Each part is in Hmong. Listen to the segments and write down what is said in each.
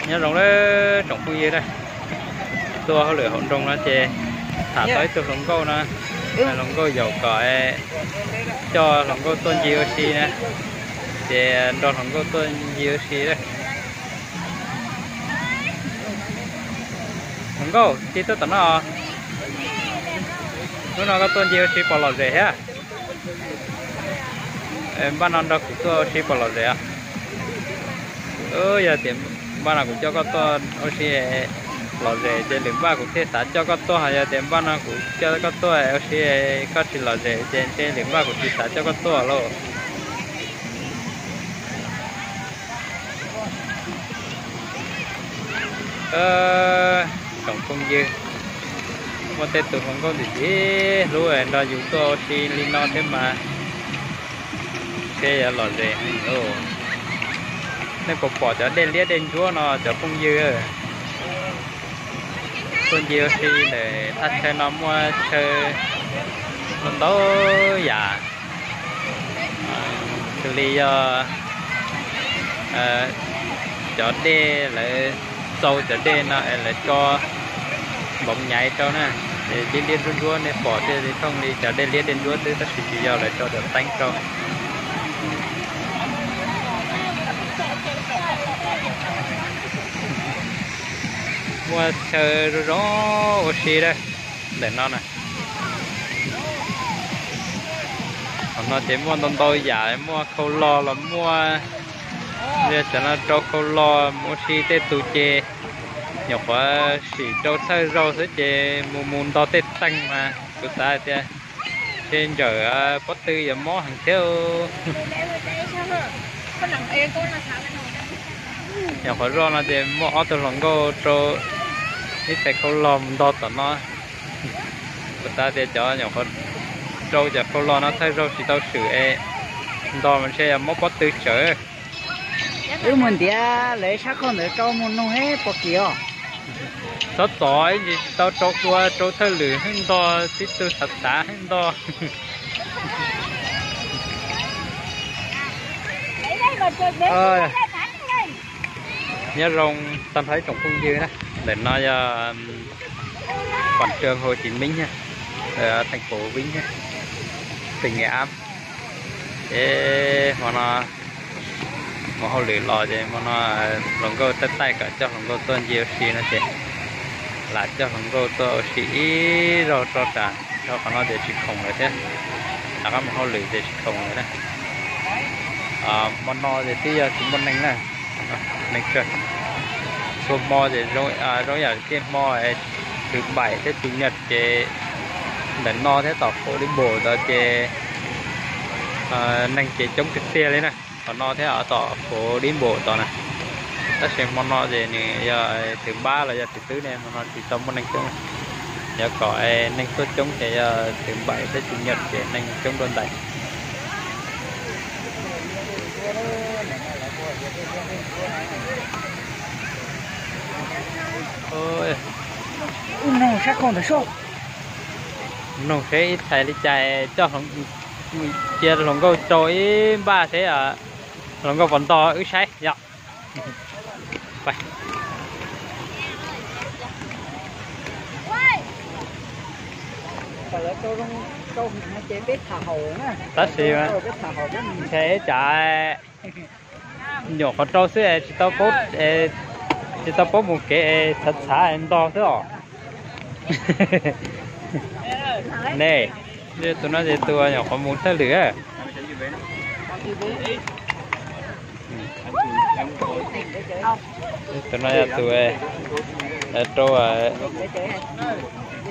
Nyob zoo lawm tsoom phooj ywg na, tuaj hauj lwm hauv nroog no ces tham tau ib tug hluas nkauj no, hluas nkauj yaum kom coj hluas nkauj tuaj ncig ua si na, ces nrog hluas nkauj tuaj ncig ua si na. Hluas nkauj, tig tuaj tom no. Hnub no koj tuaj ncig ua si pom lom zem thiab? Npaj no nrog kuv tuaj ua si pom lom zem os. Yog tias npaj no kuv coj koj tuaj ua si lom zem ces lwm npaj kuv thiaj xav coj koj tuaj, yog tias npaj no kuv coj koj tuaj ua si koj tsis lom zem ces ntshe lwm npaj kuv tsis xav coj koj tuaj lauj. Tsoom phooj ywg, muaj tej tus hluas nkauj ntxim ntxim hlub nrog yus tuaj ua si li no thiab mas ntshe yuav lom zem heev lauj. Nej puas pom cov dej liab dej ntsuab no cov phooj ywg? Tuaj ncig ua si ntawm thaj chaw no muaj chaw ntau ntau yam, xws li yog cov dej lawv txau cov dej no es lawv tso npoov nyaiv rau na, es liab liab ntsuab ntsuab nej pom thiaj li thooj li cov dej liab dej ntsuab xwb tab sis tsis yog, lawv tso cov teeb rau. Muaj chaw zoo zoo ua si ntawm no na. Qhov no ces muaj ntau ntau yam, muaj khau lo los muaj, cov no rau khau lo mus ua si, tej tus ces nyuam qhuav sim rau thawj zaug xwb ces mus mus nto tej teeg mas kuv xav hais tias ntshe ntsawm pob tw yuav mob heev thiab. Nyuam qhuav zoj no ces muaj ob tug hluas nkauj rau ib txhais khau lo mus nto tom no. Kuv xav tias cov nyuam qhuav rau cov khau lo no thawj zaug tsis tau swm es nto mas ntshe yuav mob pob tw tsawv. Wb mus ntiav lawv sab khau ntawd rau mus nug seb puas kim os. Txhob txov, ib ntsis tsis tau rau dua, rau thawj lwm heej nto, tib tug xav xav heej nto. Nyob zoo tag nrho ib tsoom phooj ywg na, ntawm no yog quảng trường Hồ Chí Minh, thành phố Vinh, tỉnh Nghệ An. Ces hmo no mus hauj lwm los ces hmo no hluas nkauj taij taij kom coj hluas nkauj tuaj ncig ua si no ces lam coj hluas nkauj tuaj ua si ib zaug tso tsam, rau qhov no ces tsis khoom lawm thiab, rov qab mus hauj lwm ces tsis khoom lawm na. Hmo no ces twb yog tsis muaj neeg na, neeg tsawg. Txhua hmo ces zoo yam tiaj hmo thứ bảy thiab chủ nhật ces ntawm no thiab tom phố đi bộ ntawd ces neeg ces coob tiag tiag li na. Qhov no thiab tom phố đi bộ tod na. Tab sis hmo no ces nws yog thứ ba los yog thứ tư ne, hmo no tsis tau muaj neeg coob. Yog kom neeg tuaj coob ces yog thứ bảy thiab chủ nhật ces neeg coob dua ntais. Mloog sab khau ntawd soj. Mloog seb ib txhais li cas, coj, cia hluas nkauj rau ib npaj seb hluas nkauj puas nto wb saib yom. Tab sis ntshe tsam nyuam qhuav rau xwb, tsis tau paub, tsis tau paub mus kev, txhav txhav nto xwb os. Ne, tus no ces tus nyuam qhuav mus thawj lwm. Tus no yog tus rau,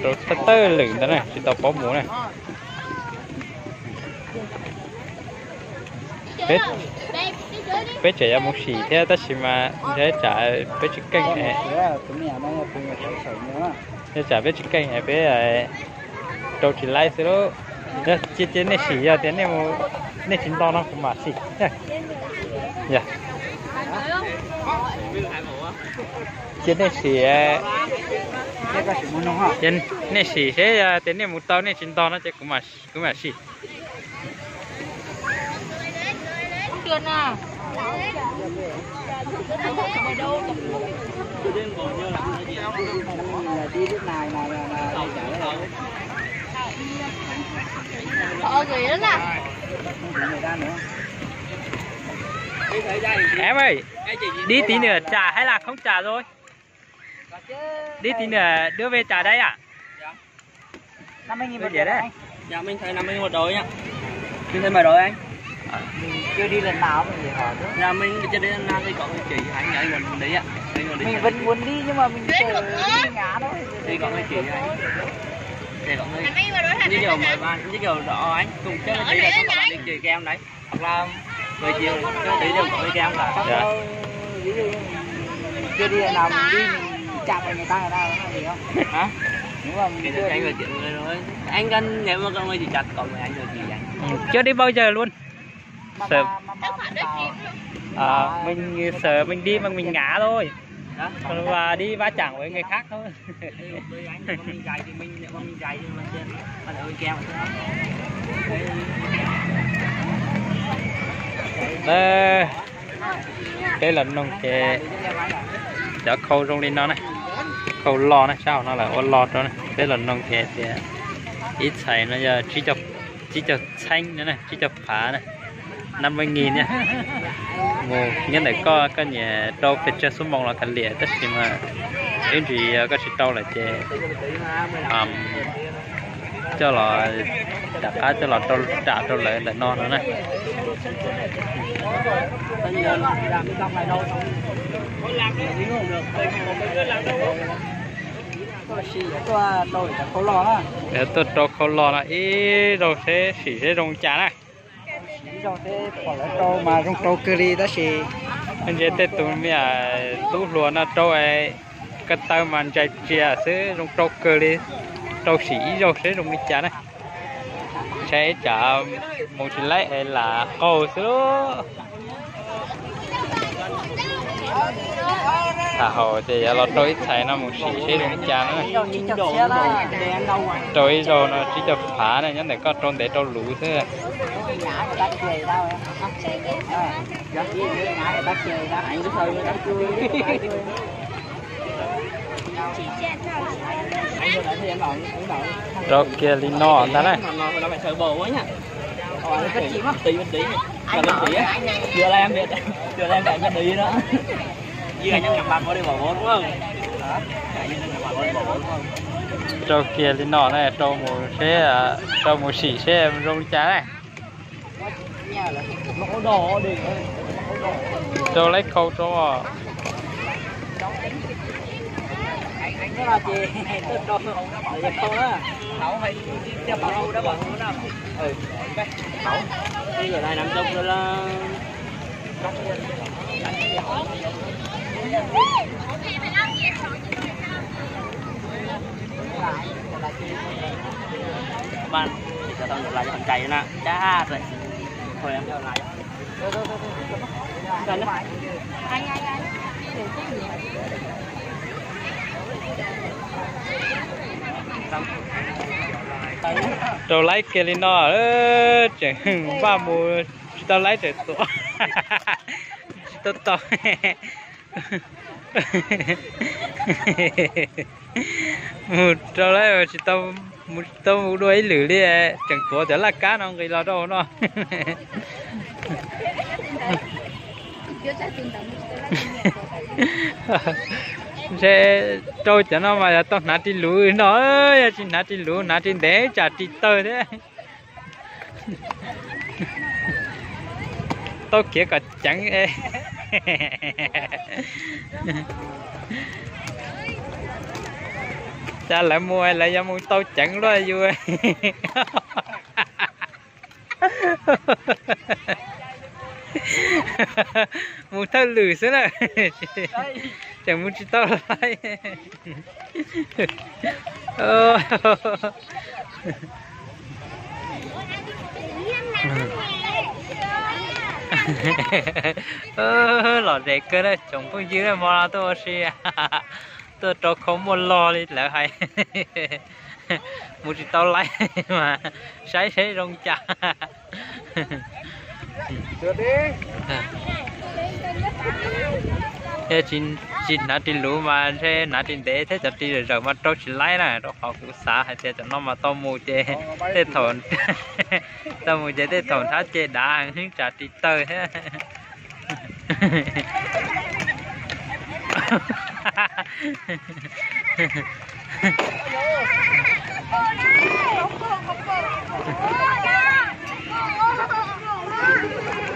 rau thawj, thawj lwm ntawd na, tsis tau paub mus na. Peb tseem yuav mus sim thiab tab sis mas ntshe tsam peb tsis keej, ntshe tsam peb tsis keej es peb rau tsis laib xwb lauj. Cia, cia nej sim, yog tias nej tsis nto no kuv mam sim. Cia nej sim, nej sim seb yog tias nej mus tau, nej tsis nto no ces kuv mam sim. Em ơi, đi tí nữa trả hay là không trả rồi? Đi tí nữa đưa về trả đấy à? Năm mươi nghìn một đứa đấy. Dạ, mình thấy năm mươi nghìn một đứa nhá. Mình thấy mười đứa anh. Mình chưa đi lần nào mình chỉ hỏi thôi. Dạ, mình chưa đi lần nào thì có người chỉ anh, anh muốn đi ạ. Anh muốn đi. Mình vẫn muốn đi nhưng mà mình sợ đi ngã thôi. Thì có người chỉ anh. Thì có người, như kiểu mười bạn, như kiểu đó anh, cùng trước đi là có bạn đi chơi game đấy. Hoặc là người chỉ trước đi đều có cái game cả. Dạ. Ví dụ như mình chưa đi lần nào mình đi mình chạm vào người ta, người ta có nói gì không? Hả? Nếu mà mình chưa đi. Anh cần, nếu mà có người chỉ chặt có người anh rồi chỉ anh. Ừ, chưa đi bao giờ luôn. Mà, mà, mà, mà mình bảo, à, mình bảo mình sợ mình đi mà mình ngã thôi. Hả? Và đi va chạm với người khác thôi. Peb los noog ces cov khau zoo li no na, khau lo na, sab hauv no lawv ua lo rau na. Peb los noog ces tias ib txhais no yog tsib caug txheeb na, tsib caug phav na, năm mươi nghìn na. Mus nyob ntawm koj, koj nyiam rau pes tsawg xuab moos los kav liam, tab sis mas ib ntsis koj tsis rau lawm ces coj los, rov qab coj los rau, rau lawv ntawm no no na. Tuaj rau khau lo no ib zaug seb sim seb zoo cas na. Ib zaug seb pom lawv rau mas zoo rau kawg li tab sis ntshe tej tus me tub hluas no rau ko taw mas ntsais tsias xwb, zoo rau kawg li. Rau sim ib zaug seb zoo li cas na. Ntshai tsam mus tsis laib es lam qaug xwb. Tham haum ces yuav los rau ib txhais no mus sim seb zoo li cas na. Rau ib zaug no tsib caug phav na, nyob ntawm koj rau ntev rau luv xwb. Rau kiag li no ntag na. Rau kiag li no na, rau mus seb, rau mus sim seb zoo li cas na. Rau laib khau rau. Rau laib kiag li no, tseem npaj mus tsis tau laib tseem tuav tsis tau tau. Mus rau laib tsis tau, mus tsis tau mus dua ib lwm li, tseem tuav cov laj kab no nqis los rau hauv no. Ntshe rau cov no mas yog tau hnav ris luv no, yog tsis hnav ris luv, hnav ris ntev tsam ris tawg thiab. Tau khiav kom ceev. Cas lawv mus lawv yuav mus tau ceev luaj yus. Mus thawj lwm xwb na, tseem mus tsis tau laib. Lom zem kawg na tsoom phooj ywg, hmo no tuaj ua si, tuaj rau khau muaj log li lawv hais. Mus tsis tau laib mas saib seb zoo cas. Yog tsis, tsis Hnav ris luv mas ntshe hnav ris ntev thiab cov ris zawm mas rau tsis laib na, rau qhov kuv xav hais tias cov no mas tau mus ces tej thaum, tau mus ces tej thaum nrhab ces dav heev tsam ris tawg thiab.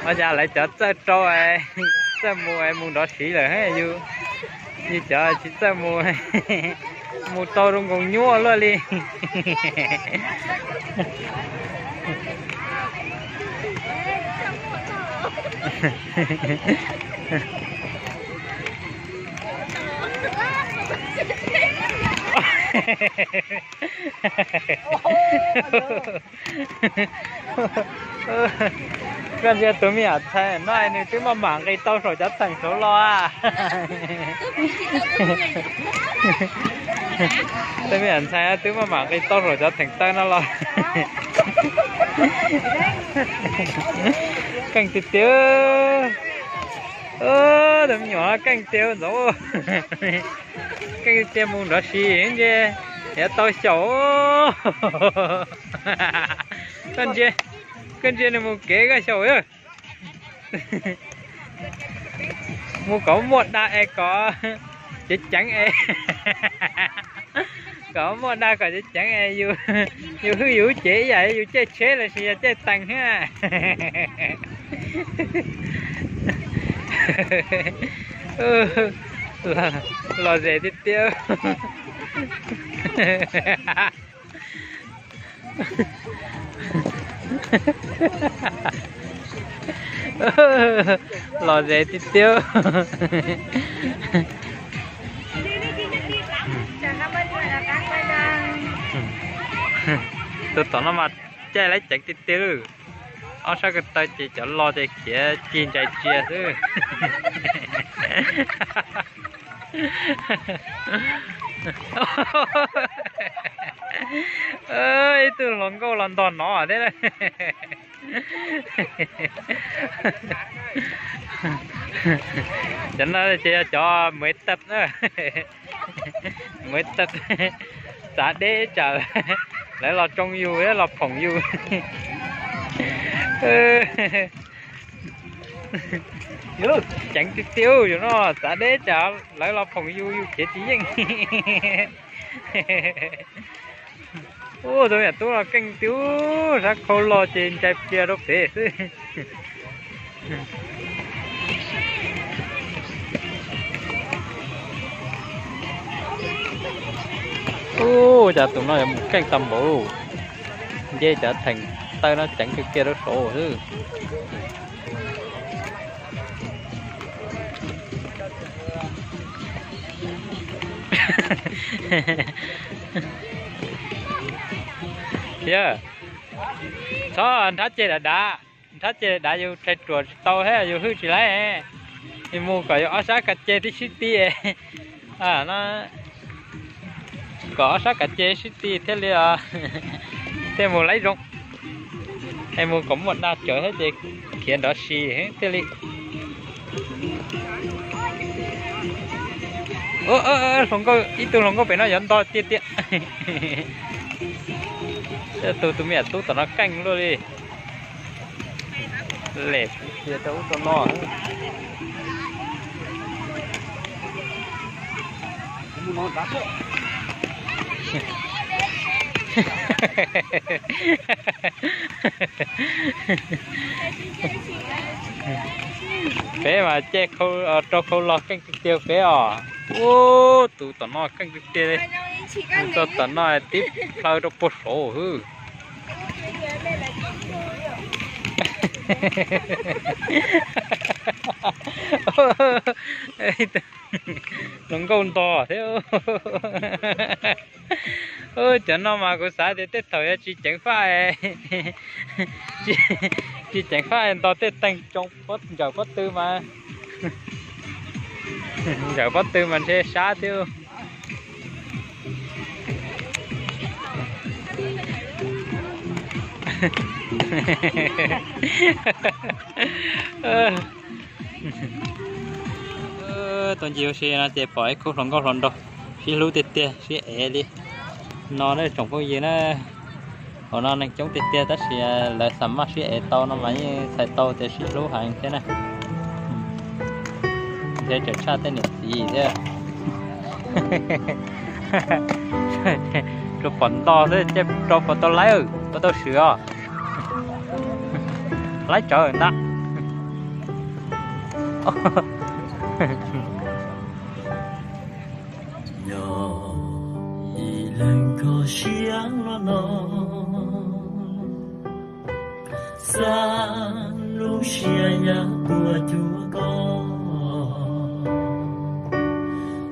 Ua cas lawv cov txawj rau, txawj mus, mus nrov siv lawm, yus cov tsis txawj mus, mus tau zoo nkoos nyuaj luaj li. Koj ntsia tus me nyuam ntxhais no nws twb maj mam nqis tau saum cov theem saud los. Tus me nyuam ntxhais twb maj mam nqis tau saum cov theem taw no los. Keej tiag tiag. Tus me nyuam keej tiag ntxov. Keej tiag, mus nrov siv ntshe yuav tau xyaum. Koj ntsia, koj ntsia nws mus kev koj xyaum. Mus kom muaj dag es kom ceev ceev es, kom muaj dag kom ceev ceev es yus hwj yus cev ib yam yus caij tsheb los sis yog caij tees thiab. Lom zem tiag tiag. Lom zem tiag tiag. Tus tom no mas caij lawv ceev tiag tiag lawm. Ob sab ko taw ces cov lo ces khiav cig ntsais tsias xwb. Ib tug hluas nkauj los ntog no thiab. Cov no ces yog cov muev tag, muev tag, txav deb tsam lawv los tsoo yus thiab los phoom yus. Ceev tiag tiag yus no, txav deb tsam lawv los phoom yus, yus khiav tsis yeej. Ua tus me nyuam tub no keej tiag, sab khau los ces ntsais plias rau pem xwb. Ua cas tus no yuav mus keej tag npaum, nce cov theem taw no ceev kawg kiag rau saud xwb. Yog, txhob nrhab ceg dav dav, nrhab ceg dav yus rhais ruam tsis tau thiab yus hwj tsis laib. Yus mus kom yus ob sab ka ceg tib sib ti, kom ob sab ka ceg sib ti thiaj li, thiaj mus laib zoo. Es mus kom muaj dag tsawv thiab ces khiav nrov si thiaj li. Hluas nkauj, ib tug hluas nkauj pem no yuav ntog tiag tiag. Tus, tus me nyuam tub tom no keej luaj li. Lem tiag rau ub rau no. Peb mas caij rau khau los keej tiag tiag peb os. Ub, tus tom no keej tiag tiag li. Mus txog tom no tib plhaw rau puag saud xwb. Hluas nkauj ntog thiab. Cov no mas kuv xav tias tej thaum yog tsis ceev faj, tsis ceev faj ntog tej teeg tsoo ntsawm pob tw mas, ntsawm pob tw mas ntshe sab thiab. Tuaj ncig ua si no ces pom ib khub hluas nkauj hluas nraug sib hlub tiag tiag, sib ev li no na tsoom phooj ywg na. Hauv no neeg coob tiag tiag tab sis lawv xa maj sib ev tau no mas yeej txhais tau tias sib hlub heev thiab na. Ntshe tseem tshaj tej niam txiv thiab. Rau pom nto xwb ces rau puas tau laib, puas tau swm os. Laib tsawv ntag. Nyob ib leeg kho siab los no, xav lub siab yam tuaj cuag koj,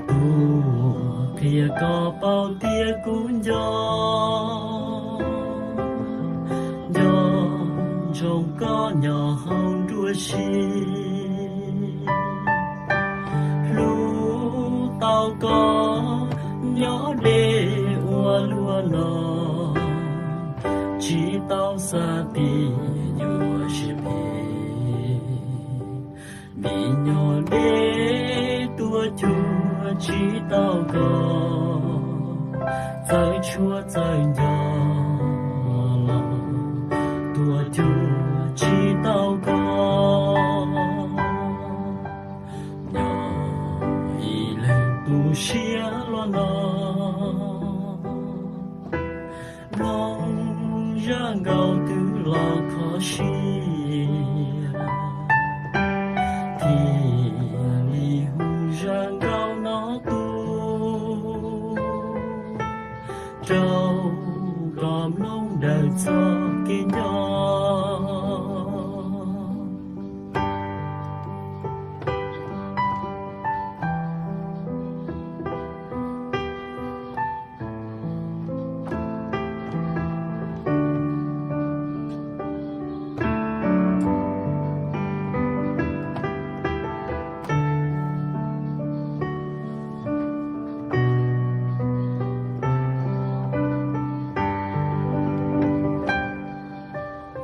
tuaj qhia koj paub tias kuv nco, nco ntsoov koj nyob hauv nruab siab. Hlub tau koj nyob deb ua luaj no, tsis tau xav tias yuav siab phem. Vim nyob deb tuaj cuag tsis tau koj, txawj tshuaj txawj nco los tuaj cuag tsis tau koj. Nyob ib leeg tu siab los no, mloog zaj nkauj twg los kho siab, thiaj li hu zaj nkauj no tuaj rau koj mloog daws txoj kev nco.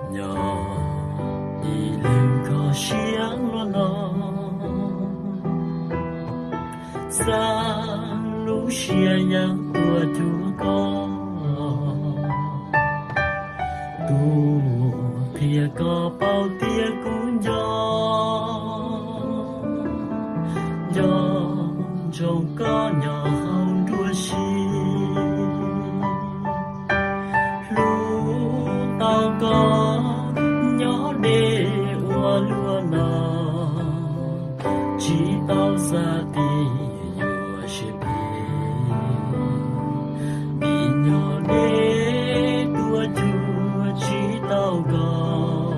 Nyob ib leeg kho siab los no, xav lub siab yam tuaj cuag koj, tuaj qhia koj paub tias kuv nco, nco ntsoov koj nyob hauv nruab siab. Hlub tau koj nyob deb ua luaj no, tsis tau xav tias yuav siab phem. Vim nyob deb tuaj cuag tsis tau koj,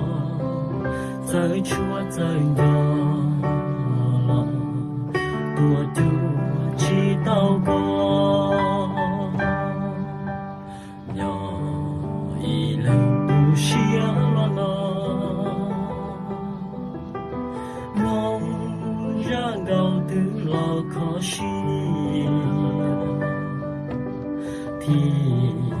txawj tshuaj txawj nco los tuaj cuag tsis tau koj. Nyob ib leeg tu siab los no, mloog zaj nkauj twg los kho siab, thiaj